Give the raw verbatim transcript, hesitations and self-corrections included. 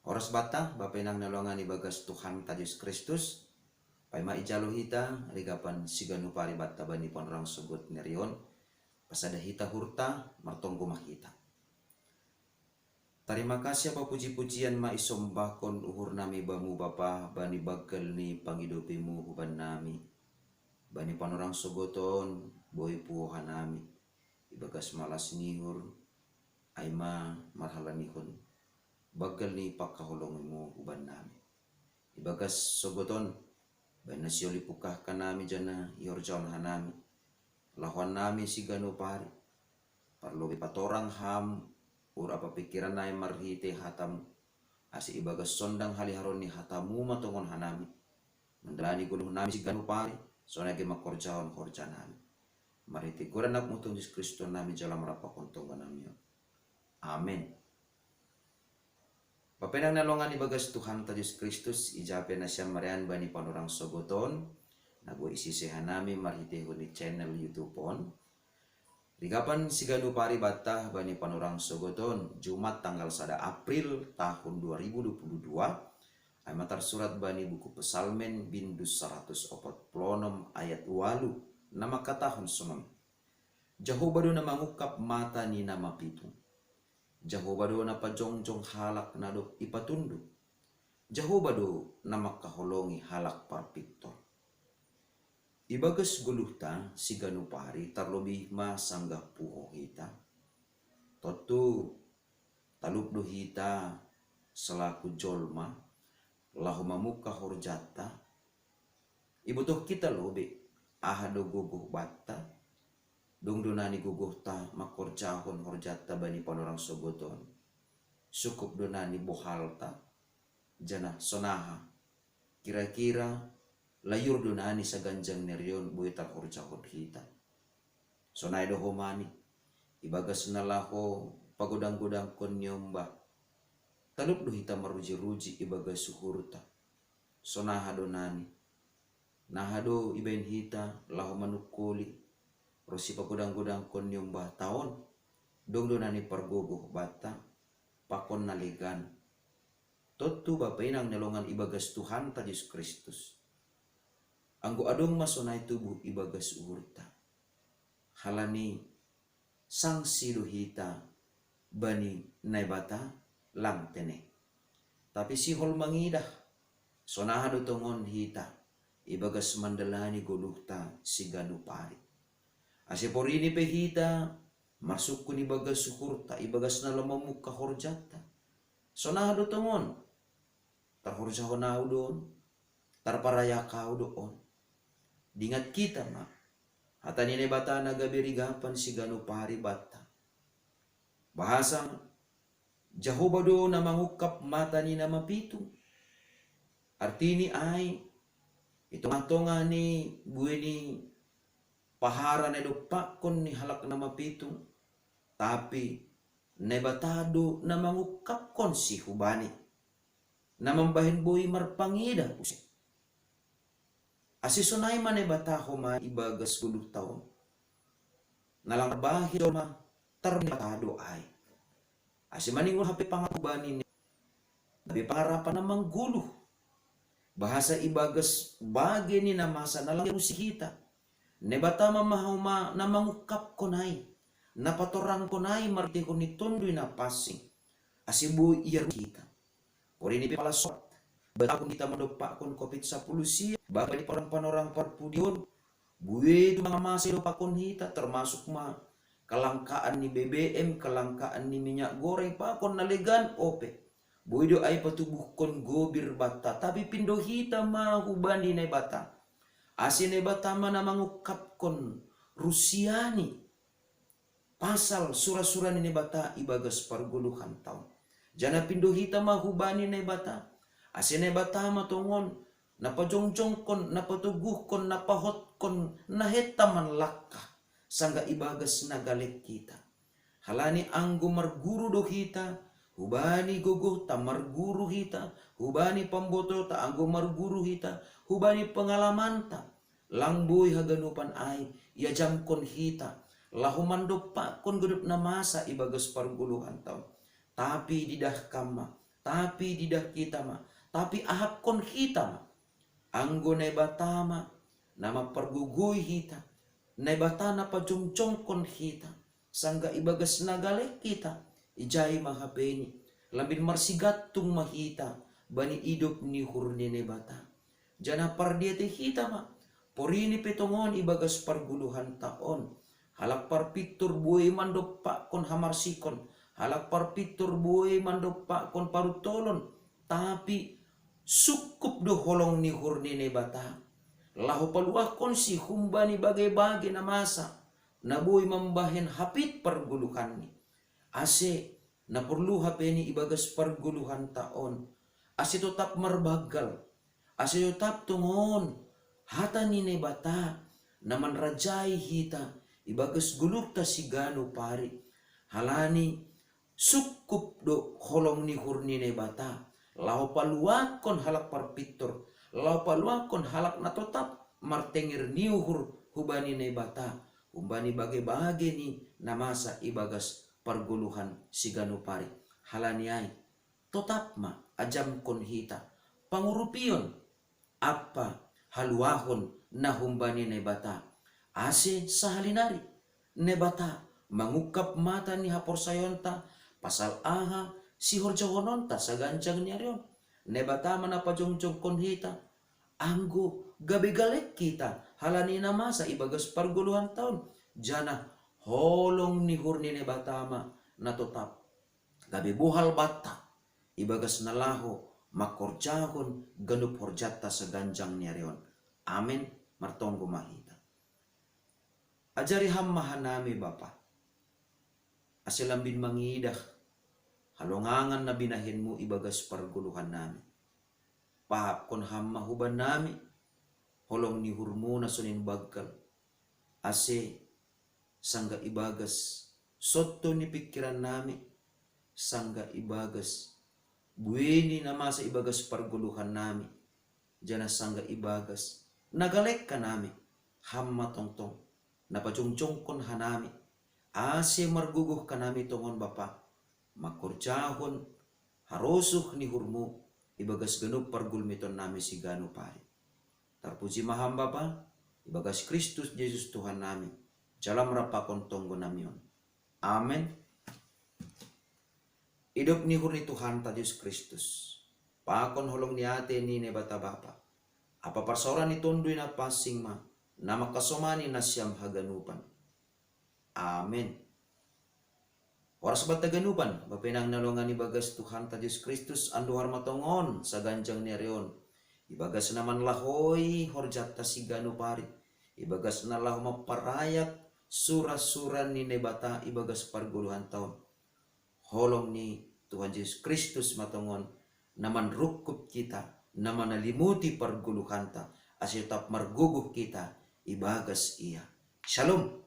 Oras banta, Bapa inang na longan ibagas Tuhanta Jesus Kristus, paima ijalo hita, rigapan siganup ari banta bani panorang sogot ni ari on, pasada hita uhurta, martonggo ma hita. Tarima kasih apa puji-pujian ma isombahkon uhur nami bamu Bapa bani banggal ni pangidopimu huban nami. Bani panorang sogot on boi puho hanami. Ibagas malas ni uhur, ai ma marhalanihon banggal ni panghaholongimu huban nami. Ibagas sogot on, baen na sihol ipungkahkan nami janah ihorjahon hanami. Lahoan nami siganup ari. Parlobei patorang ham, uhur ampa pingkiran nami marhitei hatamu. Ase ibagas sondang haliharon ni hatamu ma tongon hanami. Mandalani goluh nami siganup ari, sonai age mangkorjahon horja nami. Marhitei goran anakmu Tuhan Jesus Kristus nami jalo marapakon tonggo nami on. Amen. Bapa inang na longan ibagas Tuhanta Jesus Kristus, ija pe nasiam marianan bani panorang sogot on, na boi isise hanami marhiteihon ni channel YouTube on. Rigapan siganup ari banta bani panorang sogot on, Jumat tanggal sada April tahun dua ribu dua puluh dua, ai ma tarsurat bani buku Psalmen bindu saratus opat puluh onom ayat ualu, na mangkatahon sonon: Jahowa do na mangungkap mata ni na mapitung. Jahowa do na pajongjong halak na dob ipatunduk. Jahowa do na mangkaholongi halak parpintor. Ibagas goluhta siganup ari, tarlobih ma sanggah puho hita. Tontu talup do hita selaku jolma, laho mamungkah horjanta. Ibotoh hita lobei, aha do gogoh banta. Dong do nani gogohta mangkorjahon horjanta bani panorang sogot on. Sungkup do nani bohalta, janah sonaha. Kira-kira, layur do nani saganjang ni ari on boi tarhorjahon hita. Sonai do homa ni, ibagas na laho pagodang-godangkon niombah. Talup do hita maruji-ruji ibagas uhurta. Sonaha do nani. Naha do ibaen hita laho manungkoli ronsi pagodang-godangkon niombahta on. Dong do nani pargogoh banta, pakon na legan. Tontu Bapa inang na longan ibagas Tuhanta Jesus Kristus. Anggo adong ma sonai tubuh ibagas uhurta. Halani sangsi do hita bani Naibata lang tene. Tapi sihol mangidah, sonaha do tongon hita, ibagas mandalani goluhta siganup ari. Ase porini pe hita, marsungkun ibagas uhurta, ibagas na lam mamungkah horjanta. Sonaha do tongon, tarhorjahon ahu do on, tarparayak ahu do on. Dingat hita ma, hata ni Naibata na gabe rigapan siganup ari banta. Bahasa, Jahowa do na mangungkap mata ni na mapitung. Artini ai, i tongah-tongah ni buei ni pahara na idompakkon ni halak na mapitung, tapi Naibata do na mangungkapkonsi hubani, na mambahen boi marpangidah use. Ase sonai ma Naibata homa ibagas goluhta on. Na lang tarbahen jolma, tarbahen Naibata do ai. Ase maningon hape pangaku bani ni, gabe pangarapan na manggoluh. Bahasa ibagas bage ni na masa na lang ialusi hita. Naibata ma homa na mangungkapkon ai, na patorangkon ai marhiteihon ni Tonduy Na Pansing. Ase boi ialusi hita. Porini pe pala soat, ibagas hita mandompakkon covid sapuluh sia, bahkan di panorang-panorang parpudi on, buei do manga masa idompakkon hita, termasuk ma kelangkaan ni B B M, kelangkaan ni minyak goreng, pakon na legan ope. Boi do ai patubuhkon gobir banta, tapi pindo hita ma hubani Naibata. Ase Naibata ma na mangungkapkon rusiani pasal sura-sura ni Naibata ibagas pargoluhan taon. Janah pindo hita ma hubani Naibata. Ase Naibata ma tongon, na pajongjongkon, na patoguhkon, na pahotkon, na henta manlangkah, sanggah ibagas na galek hita. Halani anggo marguru do hita, hubani gogohta marguru hita, hubani pambotolta anggo marguru hita, hubani pengalamanta, lang boi haganupan ai, iajamkon hita, laho mandompakkon ganup na masa ibagas pargoluhan taon. Tapi didah kam ma, Tapi didah hita ma, tapi ahapkon hita ma. Anggo Naibata ma na mampargogoi hita, Naibata na pajongjongkon hita, sanggah ibagas na galek hita, ijai ma hapeni, lambin marsigantung ma hita bani idop ni uhur ni Naibata. Janah pardiatei hita ma, porini pe tongon ibagas pargoluhanta on. Halak parpintor boi mandompakkon hamarsikon, halak parpintor boi mandompakkon paruntolon, tapi sungkup do holong ni uhur ni Naibata, laho paluahkonsi humbani bage-bage na masa, na boi mambahen hapit pargoluhanni. Ase na porlu hapeni ibagas pargoluhanta on, ase totap marbanggal, ase totap tongon hata ni Naibata na manrajai hita ibagas goluhta siganup ari. Halani sungkup do holong ni uhur ni Naibata, laho paluahkon halak parpintor, laho paluahkon halak na totap martenger ni uhur hubani Naibata, humbani bage-bage ni na masa ibagas pargoluhan siganup ari. Halani ai, totap ma ajamkon hita pangurupion ampa haluahon na humbani Naibata, ase sahali nari Naibata mangungkap mata ni haporsayaonta pasal aha sihorjahononta saganjang ni ari on. Naibata ma na pajongjongkon hita, anggo gabe galek hita halani na masa ibagas pargoluhanta on, janah holong ni uhur ni Naibata ma na totap gabe bohal banta ibagas na laho mangkorjahon ganup horjanta saganjang ni ari on. Amen. Martonggo ma hita. Ajari Ham ma hanami, Bapa, ase lambin mangidah halongangan na binahenMu ibagas pargoluhannami. Pahapkon Ham ma hubannami holong ni uhurMu na sonin banggal, ase sanggah ibagas sonto ni pingkirannami, sanggah ibagas buei ni na masa ibagas pargoluhannami, janah sanggah ibagas na galek hanami, Ham ma tongtong na pajongjongkon hanami, ase margogoh hanami tongon, Bapa, mangkorjahon harosuh ni uhurMu ibagas ganup pargulmitonnami siganup ari. Tarpuji ma Ham, Bapa, ibagas Kristus Jesus Tuhannami, jala rap pakon tonggonami on. Amen. Idop ni uhur ni Tuhanta Jesus Kristus, pakon holong ni atei ni Naibata Bapa, ampa parsaoran ni Tonduy Napansing ma na mangkasomani nasiam haganupan. Amen. Horas banta haganupan, bapa inang na hinaholongan ibagas Tuhanta Jesus Kristus, andohar ma tongon saganjang ni ari on, ibagas na manlahoi horjanta siganup ari, ibagas na laho mamparayak sura-sura ni Naibata ibagas pargoluhanta on. Holong ni Tuhan Jesus Kristus ma tongon na manrungkub hita, na manalimuti pargoluhanta, ase totap margogoh hita ibagas Ia. Shalom.